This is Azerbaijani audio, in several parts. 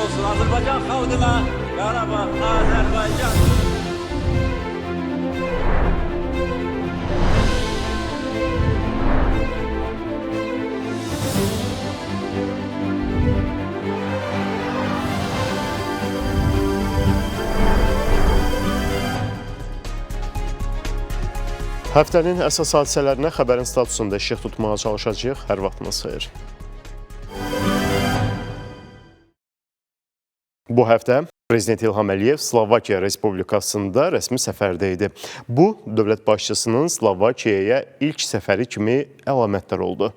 olsun Azərbaycan xalqına, Qarabağ, Azərbaycan. Həftənin əsas hadisələrinə xəbərin statusunda işıq tutmağa çalışacağıq. Hər vaxtınız xeyir. Bu həftə Prezident İlham Əliyev Slovakiya Respublikasında rəsmi səfərdə idi. Bu, dövlət başçısının Slovakiyaya ilk səfəri kimi əlamətdar oldu.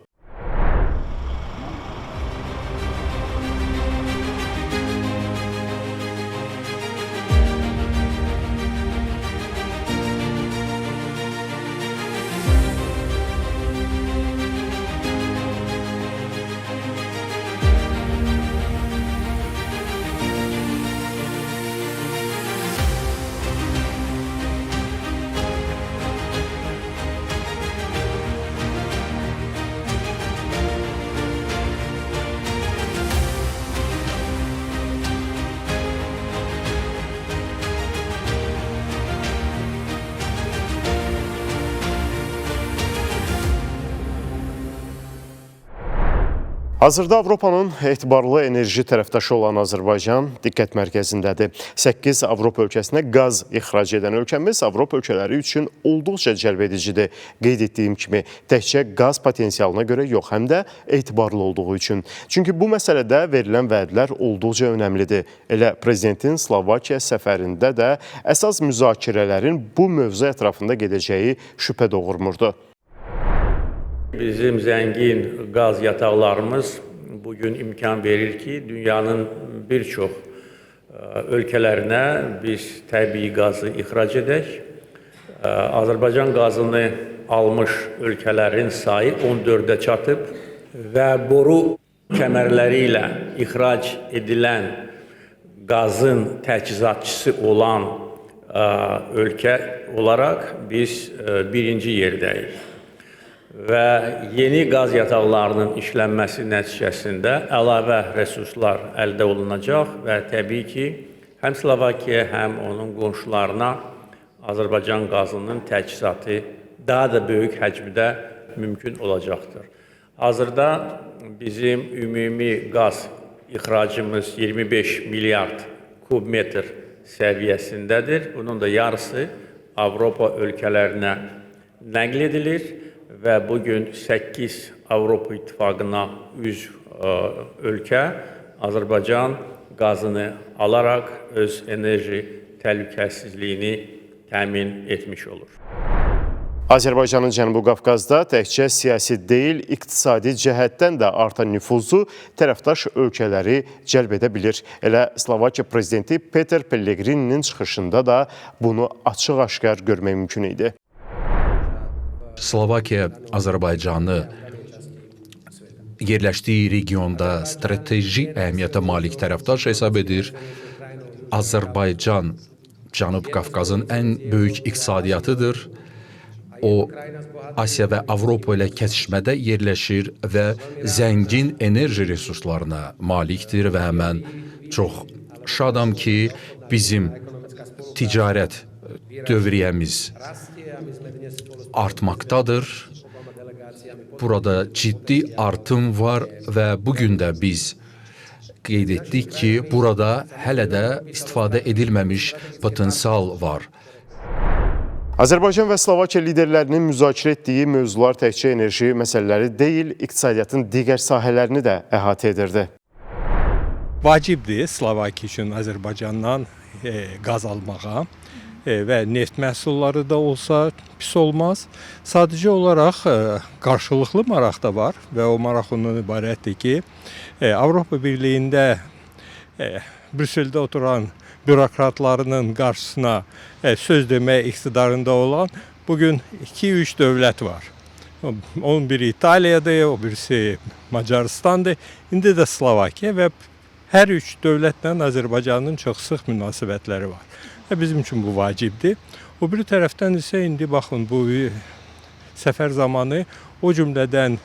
Hazırda Avropanın etibarlı enerji tərəfdaşı olan Azərbaycan diqqət mərkəzindədir. 8 Avropa ölkəsinə qaz ixrac edən ölkəmiz Avropa ölkələri üçün olduqca cəlbedicidir. Qeyd etdiyim kimi, təkcə qaz potensialına görə yox, həm də etibarlı olduğu üçün. Çünki bu məsələdə verilən vədlər olduqca önəmlidir. Elə Prezidentin Slovakiya səfərində də əsas müzakirələrin bu mövzu ətrafında gedəcəyi şübhə doğurmurdu. Bizim zəngin qaz yataqlarımız bugün imkan verir ki, dünyanın bir çox ölkələrinə biz təbii qazı ixrac edək. Azərbaycan qazını almış ölkələrin sayı 14-ə çatıb və boru kəmərləri ilə ixrac edilən qazın təchizatçısı olan ölkə olaraq biz birinci yerdəyik. Və yeni qaz yataqlarının işlənməsi nəticəsində əlavə resurslar əldə olunacaq və təbii ki, həm Slovakiya, həm onun qonşularına Azərbaycan qazının təchizatı daha da böyük həcmdə mümkün olacaqdır. Hazırda bizim ümumi qaz ixracımız 25 milyard kub metr səviyyəsindədir. Bunun da yarısı Avropa ölkələrinə nəql edilir və bugün 8 Avropa İttifaqına üzv ölkə Azərbaycan qazını alaraq öz enerji təhlükəsizliyini təmin etmiş olur. Azərbaycanın Cənubi Qafqazda təkcə siyasi deyil, iqtisadi cəhətdən də artan nüfuzu tərəfdaş ölkələri cəlb edə bilir. Elə Slovakiya prezidenti Peter Pellegrininin çıxışında da bunu açıq-aşkar görmək mümkün idi. Slovakiya Azərbaycanı yerləşdiyi regionda strateji əhəmiyyətə malik tərəfdaş hesab edir. Azərbaycan Cənub Qafqazın ən böyük iqtisadiyyatıdır. O, Asiya və Avropa ilə kəsişmədə yerləşir və zəngin enerji resurslarına malikdir və mən çox şadam ki, bizim ticarət dövriyyəmiz artmaqdadır. Burada ciddi artım var və bugün də biz qeyd etdik ki, burada hələ də istifadə edilməmiş potensial var. Azərbaycan və Slovakiya liderlərinin müzakirə etdiyi mövzular təkcə enerji məsələləri deyil, iqtisadiyyatın digər sahələrini də əhatə edirdi. Vacibdir Slovakiya üçün Azərbaycandan qaz almağa və neft məhsulları da olsa pis olmaz. Sadəcə olaraq qarşılıqlı maraq da var və o maraq ondan ibarətdir ki, Avropa Birliyində Brüsseldə oturan bürokratlarının qarşısına söz demək iqtidarında olan bugün 2-3 dövlət var. Onun biri İtaliyadır, o birisi Macaristandır, indi də Slovakiya və hər üç dövlətlə Azərbaycanın çox sıx münasibətləri var. Və bizim üçün bu vacibdir. O biri tərəfdən isə indi baxın bu səfər zamanı o cümlədən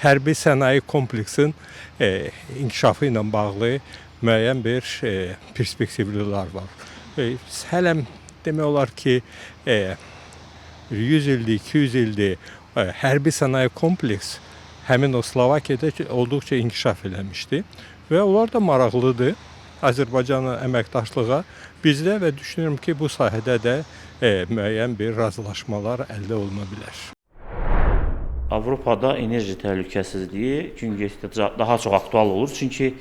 hərbi sənaye kompleksin inkişafı ilə bağlı müəyyən bir perspektivlər var. Hələ demək olar ki, 100 ildir, 200 ildir hərbi sənaye kompleks həmin o Slovakiyada olduqca inkişaf eləmişdi və onlar da maraqlıdır Azərbaycanla əməkdaşlığa bizdə və düşünürəm ki, bu sahədə də müəyyən bir razılaşmalar əldə oluna bilər. Avropada enerji təhlükəsizliyi gün getdikcə daha çox aktual olur, çünki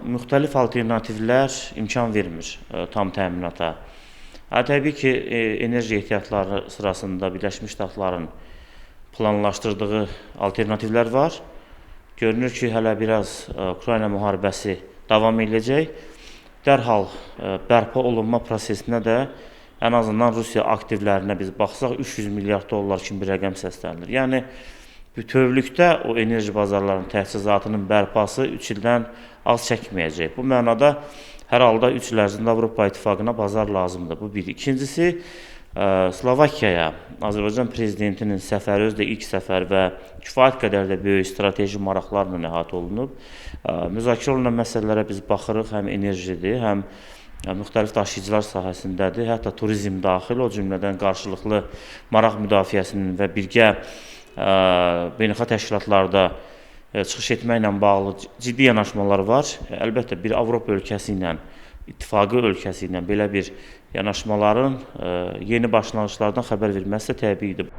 müxtəlif alternativlər imkan vermir tam təminata. Təbii ki, enerji ehtiyatları sırasında Birləşmiş Ştatların planlaşdırdığı alternativlər var. Görünür ki, hələ biraz Ukrayna müharibəsi davam edəcək. Dərhal bərpa olunma prosesinə də ən azından Rusiya aktivlərinə biz baxsaq 300 milyard dollar kimi bir rəqəm səslənilir. Yəni bütövlükdə o enerji bazarlarının təchizatının bərpası 3 ildən az çəkməyəcək. Bu mənada hər halda 3 il ərzində Avropa İttifaqına bazar lazımdır. Bu bir. İkincisi, Slovakiyaya Azərbaycan prezidentinin səfəri özü də ilk səfər və kifayət qədər də böyük strateji maraqlarla əhatə olunub. Müzakirə olunan məsələlərə biz baxırıq, həm enerjidir, həm müxtəlif daşıyıcılar sahəsindədir, hətta turizm daxil, o cümlədən qarşılıqlı maraq müdafiəsinin və birgə beynəlxalq təşkilatlarda çıxış etməklə bağlı ciddi yanaşmalar var. Əlbəttə, bir Avropa ölkəsi ilə, ittifaqı ölkəsi ilə belə bir yanaşmaların yeni başlanğıclardan xəbər verməsi də təbiidir.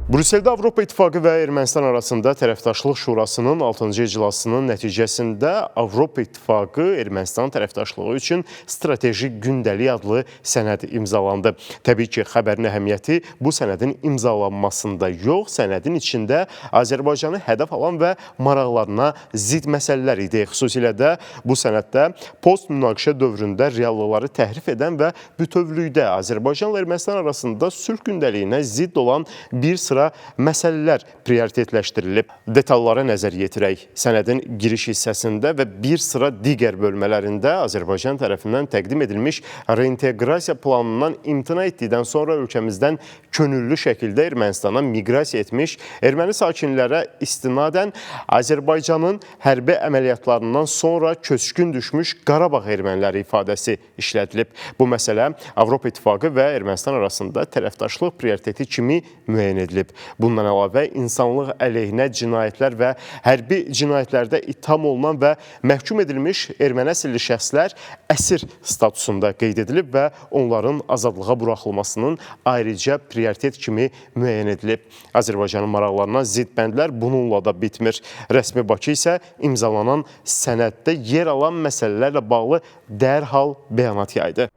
Brüsseldə Avropa İttifaqı və Ermənistan arasında Tərəfdaşlıq Şurasının 6-cı iclasının nəticəsində Avropa İttifaqı Ermənistan tərəfdaşlığı üçün strateji gündəlik adlı sənəd imzalandı. Təbii ki, xəbərin əhəmiyyəti bu sənədin imzalanmasında yox, sənədin içində Azərbaycanı hədəf alan və maraqlarına zidd məsələlər idi. Xüsusilə də bu sənəddə post-münaqişə dövründə reallıqları təhrif edən və bütövlükdə Azərbaycanla Ermənistan arasında sülh gündəliyinə zidd olan bir sıra məsələlər prioritetləşdirilib. Detallara nəzər yetirək. Sənədin giriş hissəsində və bir sıra digər bölmələrində Azərbaycan tərəfindən təqdim edilmiş reinteqrasiya planından imtina etdikdən sonra ölkəmizdən könüllü şəkildə Ermənistana miqrasiya etmiş erməni sakinlərə istinadən Azərbaycanın hərbi əməliyyatlarından sonra köçkün düşmüş Qarabağ erməniləri ifadəsi işlədilib. Bu məsələ Avropa İttifaqı və Ermənistan arasında tərəfdaşlıq prioriteti kimi müəyyən edilib. Bundan əlavə, insanlıq əleyhinə cinayətlər və hərbi cinayətlərdə ittiham olunan və məhkum edilmiş erməni əsilli şəxslər əsir statusunda qeyd edilib və onların azadlığa buraxılmasının ayrıca prioritet kimi müəyyən edilib. Azərbaycanın maraqlarına zidd bəndlər bununla da bitmir. Rəsmi Bakı isə imzalanan sənəddə yer alan məsələlərlə bağlı dərhal bəyanat yaydı.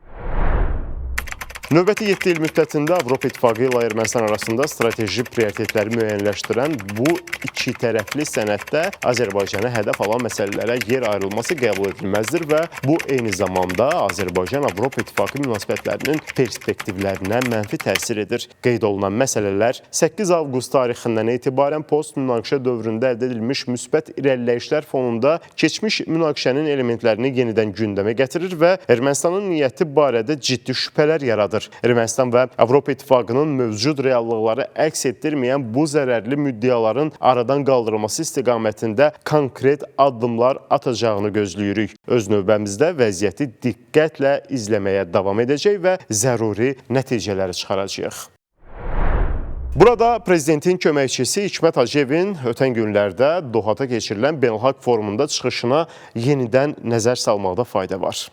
Növbəti 7 il müddətində Avropa İttifaqı ilə Ermənistan arasında strateji prioritetləri müəyyənləşdirən bu iki tərəfli sənəddə Azərbaycana hədəf alan məsələlərə yer ayrılması qəbul edilməzdir və bu eyni zamanda Azərbaycan-Avropa İttifaqı münasibətlərinin perspektivlərinə mənfi təsir edir. Qeyd olunan məsələlər 8 avqust tarixindən etibarən post-münaqişə dövründə əldə edilmiş müsbət irəliləyişlər fonunda keçmiş münaqişənin elementlərini yenidən gündəmə gətirir və Ermənistanın niyyəti barədə ciddi şübhələr yaradır. Ermənistan və Avropa İttifaqının mövcud reallıqları əks etdirməyən bu zərərli müddəaların aradan qaldırılması istiqamətində konkret addımlar atacağını gözləyirik. Öz növbəmizdə vəziyyəti diqqətlə izləməyə davam edəcək və zəruri nəticələri çıxaracağıq. Burada prezidentin köməkçisi Hikmət Hacıyevin ötən günlərdə Dohada keçirilən beynəlxalq forumunda çıxışına yenidən nəzər salmaqda fayda var.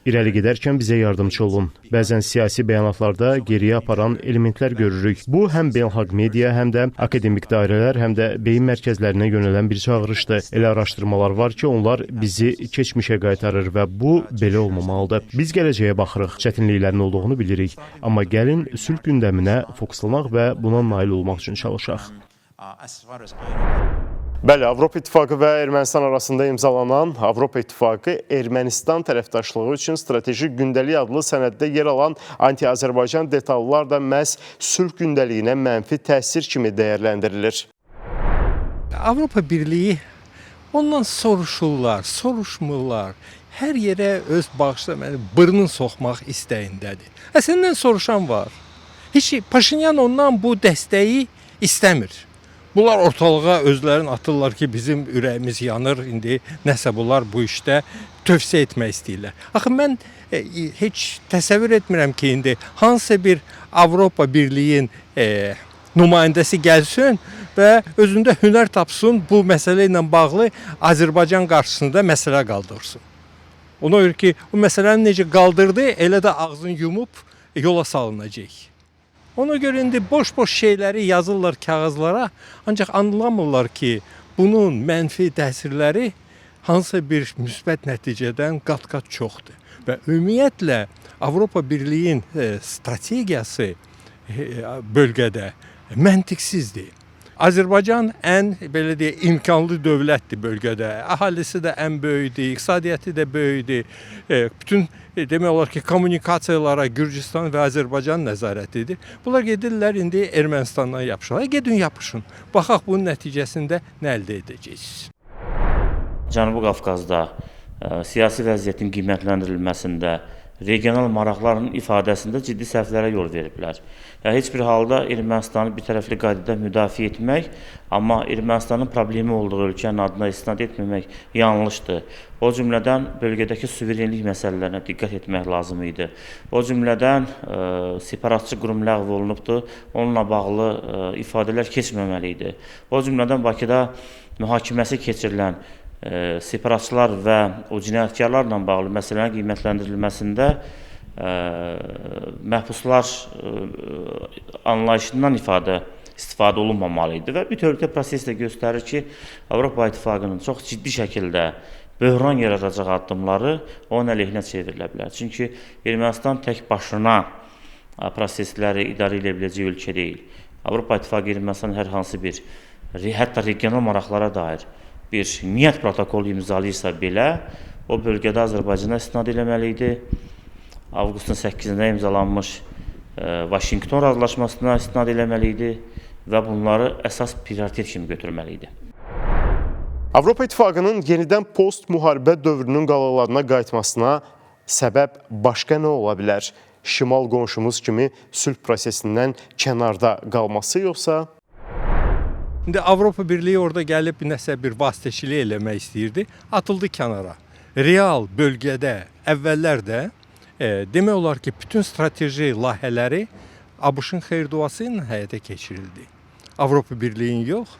İrəli gedərkən bizə yardımçı olun. Bəzən siyasi bəyanatlarda geriyə aparan elementlər görürük. Bu, həm beynəlxalq media, həm də akademik dairələr, həm də beyin mərkəzlərinə yönələn bir çağırışdır. Elə araşdırmalar var ki, onlar bizi keçmişə qaytarır və bu belə olmamalıdır. Biz gələcəyə baxırıq, çətinliklərin olduğunu bilirik. Amma gəlin sülh gündəminə fokuslanaq və buna nail olmaq üçün çalışaq. Bəli, Avropa İttifaqı və Ermənistan arasında imzalanan Avropa İttifaqı Ermənistan tərəfdaşlığı üçün strateji gündəlik adlı sənəddə yer alan anti-Azərbaycan detallar da məhz sülh gündəliyinə mənfi təsir kimi dəyərləndirilir. Avropa Birliyi ondan soruşurlar, soruşmurlar. Hər yerə öz bağışla məni burnunu soxmaq istəyindədir. Səndən soruşan var. Heç Paşinyan ondan bu dəstəyi istəmir. Bunlar ortalığa özlərini atırlar ki, bizim ürəyimiz yanır, indi nəsə bunlar bu işdə tövsiyə etmək istəyirlər. Axı mən heç təsəvvür etmirəm ki, indi hansısa bir Avropa Birliyin nümayəndəsi gəlsin və özündə hünər tapsın, bu məsələ ilə bağlı Azərbaycan qarşısında məsələ qaldırsın. Ona görə ki, o məsələni necə qaldırdı, elə də ağzını yumub yola salınacaq. Ona görə indi boş-boş şeyləri yazırlar kağızlara, ancaq anlamırlar ki, bunun mənfi təsirləri hansısa bir müsbət nəticədən qat-qat çoxdur. Və ümumiyyətlə Avropa Birliyinin strategiyası bölgədə məntiqsizdir. Azərbaycan ən belə deyək imkanlı dövlətdir bölgədə. Əhalisi də ən böyükdür, iqtisadiyyatı da böyükdür. Bütün demək olar ki, kommunikasiyalara Gürcüstan və Azərbaycan nəzarət edir. Bunlar gedirlər indi Ermənistandan yapışırlar. Gedin yapışın. Baxaq bunun nəticəsində nə əldə edəcəksiniz. Cənubi Qafqazda siyasi vəziyyətin qiymətləndirilməsində, regional maraqların ifadəsində ciddi səhvlərə yol veriblər. Yəni, heç bir halda Ermənistanı bir tərəfli qaydada müdafiə etmək, amma Ermənistanın problemi olduğu ölkənin adına istinad etməmək yanlışdır. O cümlədən bölgədəki suverenlik məsələlərinə diqqət etmək lazım idi. O cümlədən separatçı qurum ləğv olunubdur, onunla bağlı ifadələr keçməməli idi. O cümlədən Bakıda mühakiməsi keçirilən separatçılar və o cinayətkarlarla bağlı məsələnin qiymətləndirilməsində məhbuslar anlayışından istifadə olunmamalı idi və bütövlükdə proses də göstərir ki, Avropa İttifaqının çox ciddi şəkildə böhran yaradacaq addımları onun əleyhinə çevrilə bilər. Çünki Ermənistan tək başına prosesləri idarə edə biləcək ölkə deyil. Avropa İttifaqı Ermənistanın hər hansı bir, hətta regional maraqlara dair bir niyyət protokolu imzalayırsa belə, o bölgədə Azərbaycana istinad eləməli idi. Avqustun 8-də imzalanmış Vaşinqton razılaşmasına istinad eləməli idi və bunları əsas prioritet kimi götürməli idi. Avropa İttifaqının yenidən post-müharibə dövrünün qalalarına qayıtmasına səbəb başqa nə ola bilər? Şimal qonşumuz kimi sülh prosesindən kənarda qalması yoxsa? İndi Avropa Birliyi orada gəlib nəsə bir vasitəçilik eləmək istəyirdi, atıldı kənara. Real bölgədə əvvəllər də demək olar ki, bütün strateji layihələri ABŞ-ın xeyir-duası ilə həyata keçirildi. Avropa Birliyinin yox,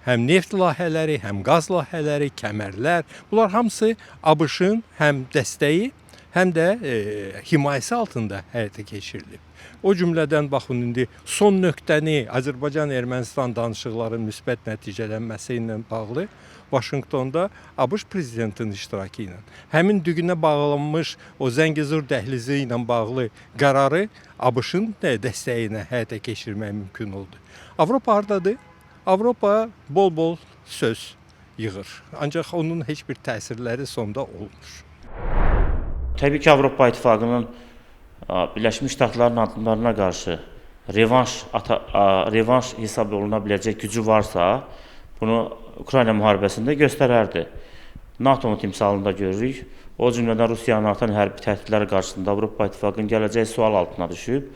həm neft layihələri, həm qaz layihələri, kəmərlər, bunlar hamısı ABŞ-ın həm dəstəyi, həm də himayəsi altında həyata keçirilib. O cümlədən baxın indi son nöqtəni Azərbaycan-Ermənistan danışıqlarının müsbət nəticələnməsi ilə bağlı Vaşinqtonda ABŞ prezidentinin iştirakı ilə həmin düyünə bağlanmış o Zəngəzur dəhlizi ilə bağlı qərarı ABŞ-ın dəstəyi ilə həyata keçirmək mümkün oldu. Avropa hardadır? Avropa bol-bol söz yığır. Ancaq onun heç bir təsirləri sonda olmur. Təbii ki, Avropa İttifaqının Birləşmiş Ştatların addımlarına qarşı revanş hesab oluna biləcək gücü varsa, bunu Ukrayna müharibəsində göstərərdi. NATO-nun timsalında görürük. O cümlədən Rusiyanın artan hərbi təhdidləri qarşısında Avropa İttifaqının gələcəyi sual altına düşüb.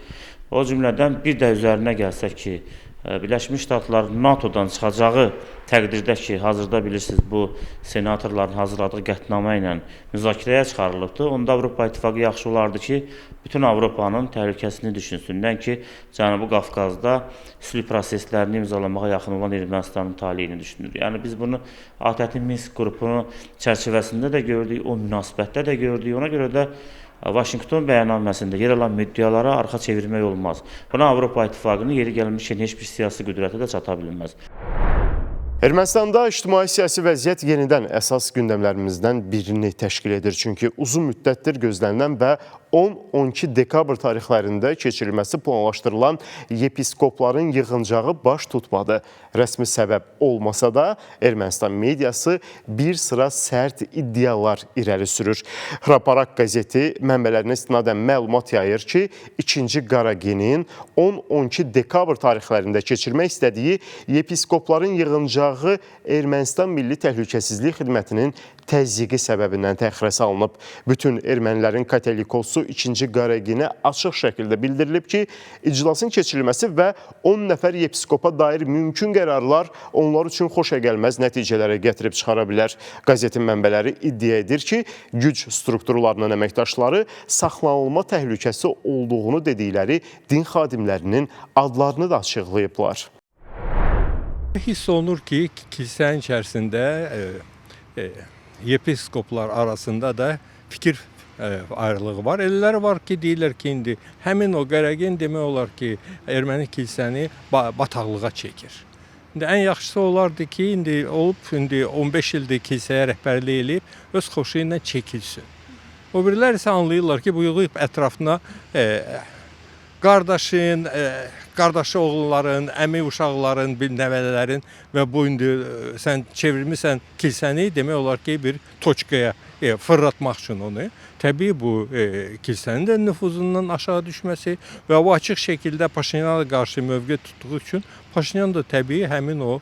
O cümlədən bir də üzərinə gəlsək ki, Birləşmiş Ştatlar NATO-dan çıxacağı təqdirdə ki, hazırda bilirsiniz bu senatorların hazırladığı qətnamə ilə müzakirəyə çıxarılıbdır. Onda Avropa İttifaqı yaxşı olardı ki, bütün Avropanın təhlükəsini düşünsün. Nəinki Cənubi Qafqazda sülh proseslərini imzalamağa yaxın olan Ermənistanın taleyini düşünür. Yəni biz bunu ATƏT-in Minsk qrupunu çərçivəsində də gördük, o münasibətdə də gördük. Ona görə də Vaşinqton bəyannaməsində yer alan müddəalara arxa çevirmək olmaz. Buna Avropa İttifaqının yeri gəlmişkən heç bir siyasi qüdrəti də çata bilməz. Ermənistanda ictimai-siyasi vəziyyət yenidən əsas gündəmlərimizdən birini təşkil edir. Çünki uzun müddətdir gözlənilən və 10-12 dekabr tarixlərində keçirilməsi planlaşdırılan yepiskopların yığıncağı baş tutmadı. Rəsmi səbəb olmasa da Ermənistan mediası bir sıra sərt iddialar irəli sürür. Hraparak qəzeti mənbələrinə istinadən məlumat yayır ki, 2-ci Qaraginin 10-12 dekabr tarixlərində keçirmək istədiyi yepiskopların yığıncağı Ermənistan Milli Təhlükəsizlik Xidmətinin təzyiqi səbəbindən təxirə salınıb. Bütün ermənilərin katolikosu 2-ci Qareginə açıq şəkildə bildirilib ki, iclasın keçirilməsi və 10 nəfər yepiskopa dair mümkün qərarlar onlar üçün xoşagəlməz nəticələrə gətirib çıxara bilər. Qəzetin mənbələri iddia edir ki, güc strukturlarının əməkdaşları saxlanılma təhlükəsi olduğunu dedikləri din xadimlərinin adlarını da açıqlayıblar. Hiss olunur ki, kilsənin içərisində yepiskoplar arasında da fikir ayrılığı var. Elələri var ki, deyirlər ki, indi həmin o Qaregin demək olar ki, erməni kilsəni bataqlığa çəkir. İndi ən yaxşısı olardı ki, indi olub, indi 15 ildir kilsəyə rəhbərlik eləyib, öz xoşu ilə çəkilsin. O birilər isə anlayırlar ki, bu yığıb ətrafına qardaşın, qardaşı oğulların, əmi uşaqların, bir nəvələrin və bu indi sən çevirmisən kilsəni demək olar ki, bir toçkaya fırlatmaq üçün onu. Təbii bu kilsənin də nüfuzundan aşağı düşməsi və o açıq şəkildə Paşinyana qarşı mövqe tutduğu üçün Paşinyan da təbii həmin o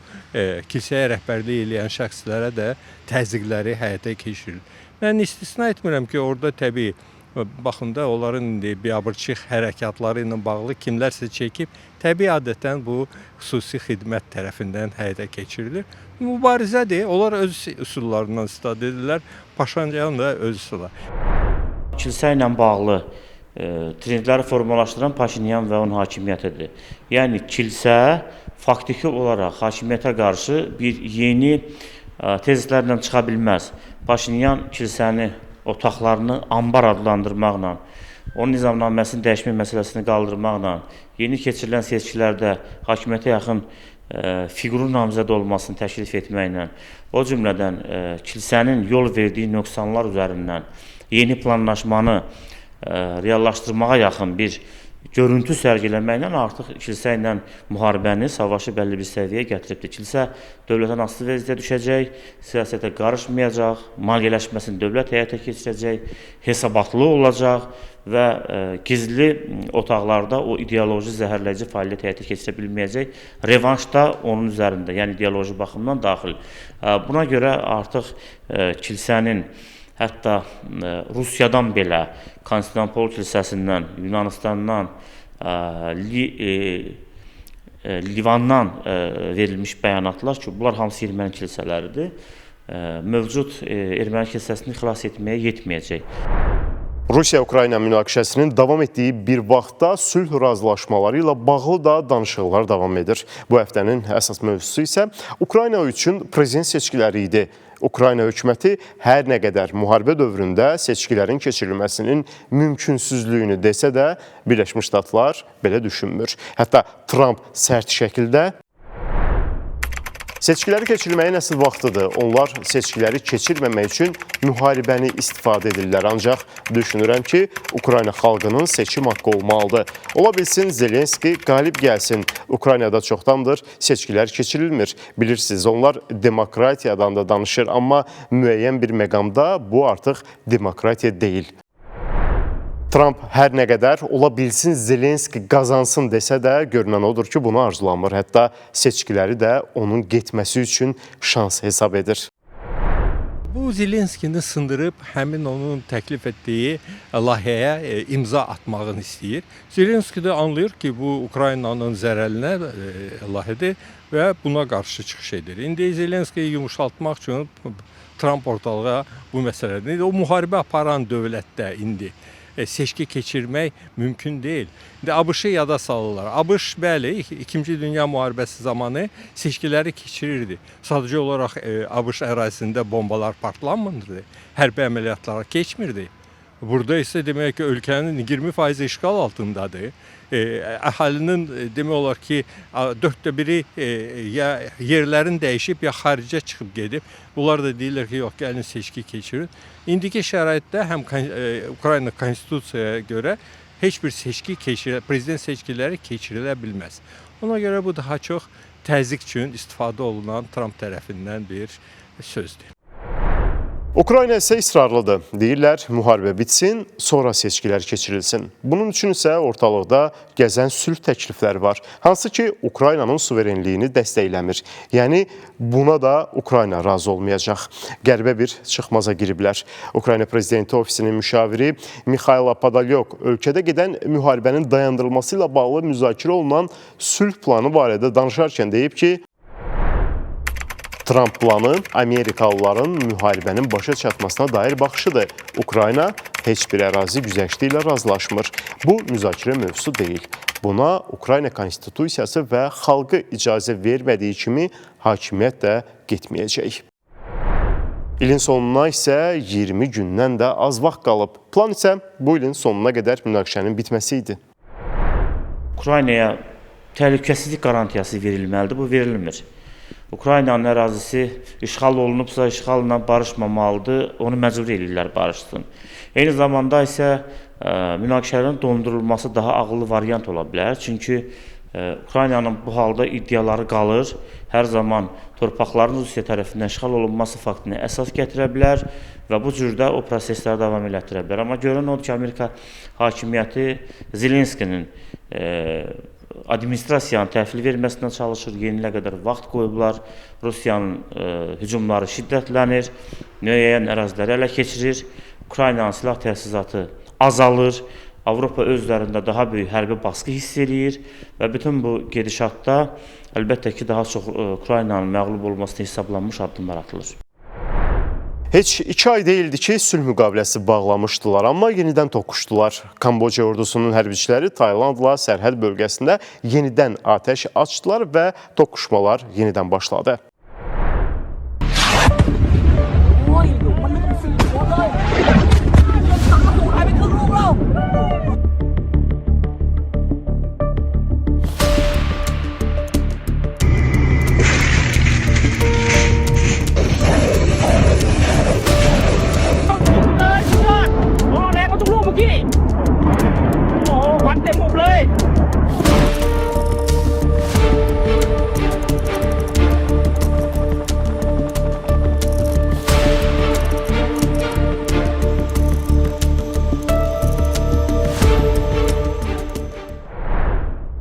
kilsəyə rəhbərlik eləyən şəxslərə də təzyiqləri həyata keçirir. Mən istisna etmirəm ki, orada təbii baxın da onların indi biabırçı hərəkatları ilə bağlı kimlərsə çəkib, təbii adətən bu xüsusi xidmət tərəfindən həyata keçirilir. Mübarizədir, onlar öz üsullarından istifadə edirlər, Paşinyan da öz üsulu. Kilsə ilə bağlı trendləri formalaşdıran Paşinyan və onun hakimiyyətidir. Yəni kilsə faktiki olaraq hakimiyyətə qarşı bir yeni tezislərlə çıxa bilməz. Paşinyan kilsəni, otaqlarını ambar adlandırmaqla, onun nizamnaməsini dəyişmə məsələsini qaldırmaqla, yeni keçirilən seçkilərdə hakimiyyətə yaxın fiqurun namizəd olmasını təklif etməklə, o cümlədən kilsənin yol verdiyi nöqsanlar üzərindən yeni planlaşmanı reallaşdırmağa yaxın bir görüntü sərgiləməklə artıq kilsə ilə müharibəni, savaşı bəlli bir səviyyəyə gətiribdir. Kilsə dövlətdən asılı vəziyyətə düşəcək, siyasətə qarışmayacaq, maliyyələşməsini dövlət həyata keçirəcək, hesabatlı olacaq və gizli otaqlarda o ideoloji zəhərləyici fəaliyyət həyata keçirə bilməyəcək. Revanş da onun üzərində, yəni ideoloji baxımdan daxil. Buna görə artıq kilsənin hətta Rusiyadan belə, Konstantinopol kilsəsindən, Yunanistandan, Livandan verilmiş bəyanatlar ki, bunlar hamısı erməni kilsələridir, mövcud erməni kilsəsini xilas etməyə yetməyəcək. Rusiya-Ukrayna münaqişəsinin davam etdiyi bir vaxtda sülh razılaşmaları ilə bağlı da danışıqlar davam edir. Bu həftənin əsas mövzusu isə Ukrayna üçün prezident seçkiləri idi. Ukrayna hökuməti hər nə qədər müharibə dövründə seçkilərin keçirilməsinin mümkünsüzlüyünü desə də, Birləşmiş Ştatlar belə düşünmür. Hətta Tramp sərt şəkildə seçkiləri keçirməyin əsl vaxtıdır. Onlar seçkiləri keçirməmək üçün müharibəni istifadə edirlər. Ancaq düşünürəm ki, Ukrayna xalqının seçim haqqı olmalıdır. Ola bilsin Zelenski qalib gəlsin. Ukraynada çoxdandır seçkilər keçirilmir. Bilirsiniz, onlar demokratiyadan da danışır, amma müəyyən bir məqamda bu artıq demokratiya deyil. Tramp hər nə qədər ola bilsin Zelenski qazansın desə də, görünən odur ki, bunu arzulamır. Hətta seçkiləri də onun getməsi üçün şans hesab edir. Bu Zelenskini sındırıb həmin onun təklif etdiyi layihəyə imza atmağını istəyir. Zelenski də anlayır ki, bu Ukraynanın zərərinə layihədir və buna qarşı çıxış edir. İndi Zelenskiyi yumuşaltmaq üçün Tramp ortalığa bu məsələdir. O müharibə aparan dövlətdə indi seçki keçirmək mümkün deyil. İndi ABŞ-ı yada salırlar. ABŞ bəli, İkinci Dünya müharibəsi zamanı seçkiləri keçirirdi. Sadəcə olaraq ABŞ ərazisində bombalar partlanmırdı, hərbi əməliyyatlara keçmirdi. Burada isə demək ki, ölkənin 20% işğal altındadır. Əhalinin demək olar ki, 1/4 ya yerlərini dəyişib, ya xaricə çıxıb gedib. Bunlar da deyirlər ki, yox, gəlin seçki keçirin. İndiki şəraitdə həm Ukrayna konstitusiyaya görə heç bir seçki prezident seçkiləri keçirilə bilməz. Ona görə bu daha çox təzyiq üçün istifadə olunan Tramp tərəfindən bir sözdür. Ukrayna isə israrlıdır. Deyirlər, müharibə bitsin, sonra seçkilər keçirilsin. Bunun üçün isə ortalıqda gəzən sülh təklifləri var. Hansı ki, Ukraynanın suverenliyini dəstəkləmir. Yəni, buna da Ukrayna razı olmayacaq. Qəribə bir çıxmaza giriblər. Ukrayna Prezidenti ofisinin müşaviri Mixaylo Podolyok ölkədə gedən müharibənin dayandırılması ilə bağlı müzakirə olunan sülh planı barədə danışarkən deyib ki, Tramp planı Amerikalıların müharibənin başa çatmasına dair baxışıdır. Ukrayna heç bir ərazi güzəşti ilə razılaşmır. Bu, müzakirə mövzusu deyil. Buna Ukrayna konstitusiyası və xalqı icazə vermədiyi kimi hakimiyyət də getməyəcək. İlin sonuna isə 20 gündən də az vaxt qalıb. Plan isə bu ilin sonuna qədər münaqişənin bitməsi idi. Ukraynaya təhlükəsizlik qarantiyası verilməlidir, bu verilmir. Ukraynanın ərazisi işğal olunubsa, işğalla barışmamalıdır, onu məcbur eləyirlər barışsın. Eyni zamanda isə münaqişələrin dondurulması daha ağıllı variant ola bilər. Çünki Ukraynanın bu halda iddiaları qalır. Hər zaman torpaqların Rusiya tərəfindən işğal olunması faktını əsas gətirə bilər və bu cürdə o prosesləri davam elətdirə bilər. Amma görünən odur ki, Amerika hakimiyyəti Zelenskinin administrasiyanın təhvil verməsinə çalışır, yenilə qədər vaxt qoyublar. Rusiyanın hücumları şiddətlənir, müəyyən əraziləri ələ keçirir, Ukraynanın silah təchizatı azalır, Avropa öz üzərində daha böyük hərbi baskı hiss eləyir və bütün bu gedişatda əlbəttə ki, daha çox Ukraynanın məğlub olmasına hesablanmış addımlar atılır. Heç 2 ay deyildi ki, sülh müqaviləsi bağlamışdılar, amma yenidən toqquşdular. Kamboca ordusunun hərbiçiləri Taylandla sərhəd bölgəsində yenidən atəş açdılar və toqquşmalar yenidən başladı.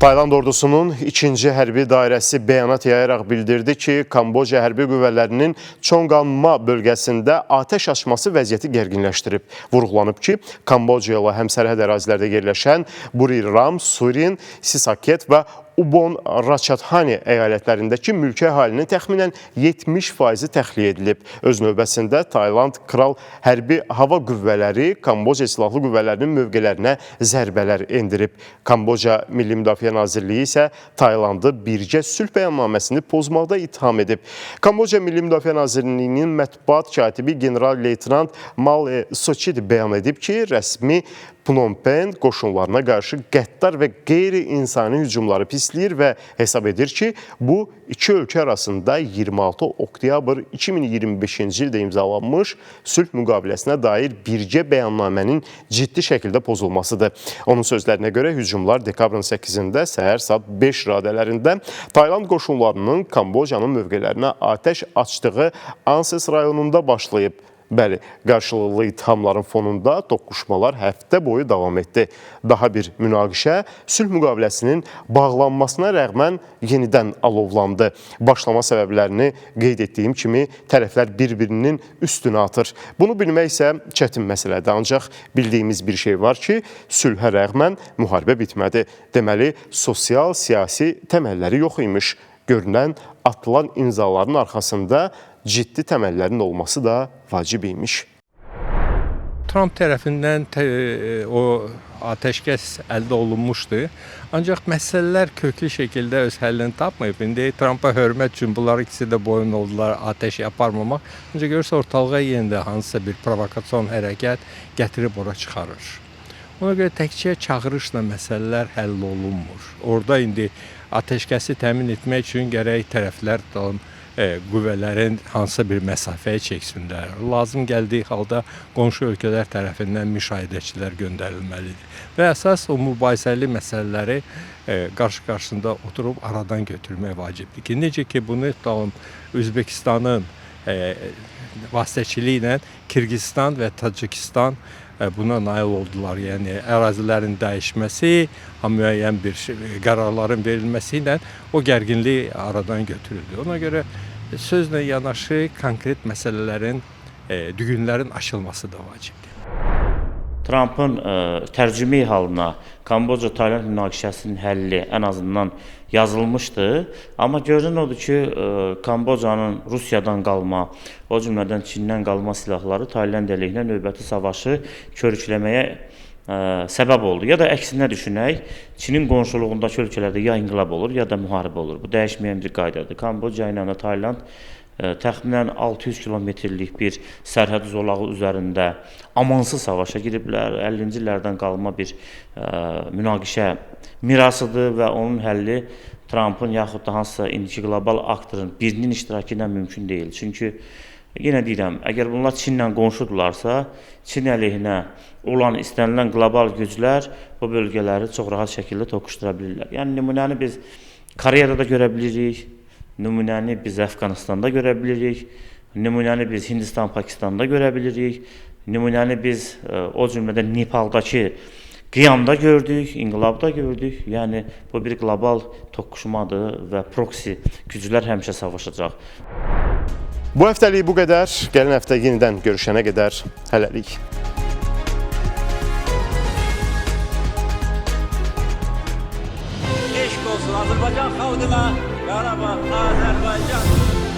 Tayland ordusunun 2-ci hərbi dairəsi bəyanat yayaraq bildirdi ki, Kamboca hərbi qüvvələrinin Chonganma bölgəsində atəş açması vəziyyəti gərginləşdirib. Vurğulanıb ki, Kamboca ilə həmsərhəd ərazilərdə yerləşən Buriram, Surin, Sisaket və Ubon Ratchathani əyalətlərindəki mülki əhalinin təxminən 70%-i təxliyə edilib. Öz növbəsində Tayland Kral Hərbi Hava Qüvvələri Kamboca Silahlı Qüvvələrinin mövqelərinə zərbələr endirib. Kamboca Milli Müdafiə Nazirliyi isə Taylandı birgə sülh bəyannaməsini pozmaqda ittiham edib. Kamboca Milli Müdafiə Nazirliyinin mətbuat katibi general-leytenant Male Sochit bəyan edib ki, rəsmi Phnom Penh qoşunlarına qarşı qəddar və qeyri-insani hücumları pisləyir və hesab edir ki, bu iki ölkə arasında 26 oktyabr 2025-ci ildə imzalanmış sülh müqaviləsinə dair birgə bəyannamənin ciddi şəkildə pozulmasıdır. Onun sözlərinə görə hücumlar dekabrın 8-də səhər saat 5 radələrində Tayland qoşunlarının Kambocanın mövqelərinə atəş açdığı Anses rayonunda başlayıb. Bəli, qarşılıqlı ittihamların fonunda toqquşmalar həftə boyu davam etdi. Daha bir münaqişə sülh müqaviləsinin bağlanmasına rəğmən yenidən alovlandı. Başlama səbəblərini qeyd etdiyim kimi tərəflər bir-birinin üstünə atır. Bunu bilmək isə çətin məsələdir. Ancaq bildiyimiz bir şey var ki, sülhə rəğmən müharibə bitmədi. Deməli, sosial, siyasi təməlləri yox imiş. Görünən atılan imzaların arxasında ciddi təməllərin olması da vacib imiş. Trump tərəfindən o atəşkəs əldə olunmuşdu. Ancaq məsələlər köklü şəkildə öz həllini tapmayıb. İndi Trumpa hörmət üçün bunlar ikisi də boyun oldular atəş aparmamaq. Ancaq görürsə ortalığa yenə də hansısa bir provokasiyon hərəkət gətirib ora çıxarır. Ona görə təkcə çağırışla məsələlər həll olunmur. Orada indi atəşkəsi təmin etmək üçün gərək tərəflər qüvvələrin hansısa bir məsafəyə çəksinlər. Lazım gəldiyi halda qonşu ölkələr tərəfindən müşahidəçilər göndərilməlidir. Və əsas o mübahisəli məsələləri qarşı-qarşısında oturub aradan götürmək vacibdir ki, necə ki bunu tutalım Özbəkistanın vasitəçiliyi ilə Kirgizistan və Tacikistan buna nail oldular. Yəni ərazilərin dəyişməsi, müəyyən bir qərarların verilməsi ilə o gərginlik aradan götürüldü. Ona görə sözlə yanaşı konkret məsələlərin, düyünlərin aşılması da vacibdir. Trampın tərcümeyi halına Kamboca-Tayland münaqişəsinin həlli ən azından yazılmışdı. Amma görünən odur ki, Kambocanın Rusiyadan qalma, o cümlədən Çindən qalma silahları Tayland əleyhinə növbəti savaşı körükləməyə səbəb oldu. Ya da əksinə düşünək, Çinin qonşuluğundakı ölkələrdə ya inqilab olur, ya da müharibə olur. Bu dəyişməyən bir qaydadır. Kamboca ilə də Tayland təxminən 600 kilometrlik bir sərhəd zolağı üzərində amansız savaşa giriblər. 50-ci illərdən qalma bir münaqişə mirasıdır və onun həlli Trampın yaxud da hansısa indiki qlobal aktorun birinin iştirakı ilə mümkün deyil. Çünki yenə deyirəm, əgər bunlar Çinlə qonşudurlarsa, Çin əleyhinə olan istənilən qlobal güclər bu bölgələri çox rahat şəkildə toqquşdura bilirlər. Yəni nümunəni biz Koreyada da görə bilirik, nümunəni biz Əfqanistanda görə bilirik, nümunəni biz Hindistan, Pakistanda görə bilirik, nümunəni biz o cümlədən Nepaldakı qiyamda gördük, inqilabda gördük. Yəni bu bir qlobal toqquşmadır və proksi güclər həmişə savaşacaq. Bu həftəlik bu qədər. Gələn həftə yenidən görüşənə qədər hələlik. Eşq olsun Azərbaycan xalqına, Qarabağ, Azərbaycan.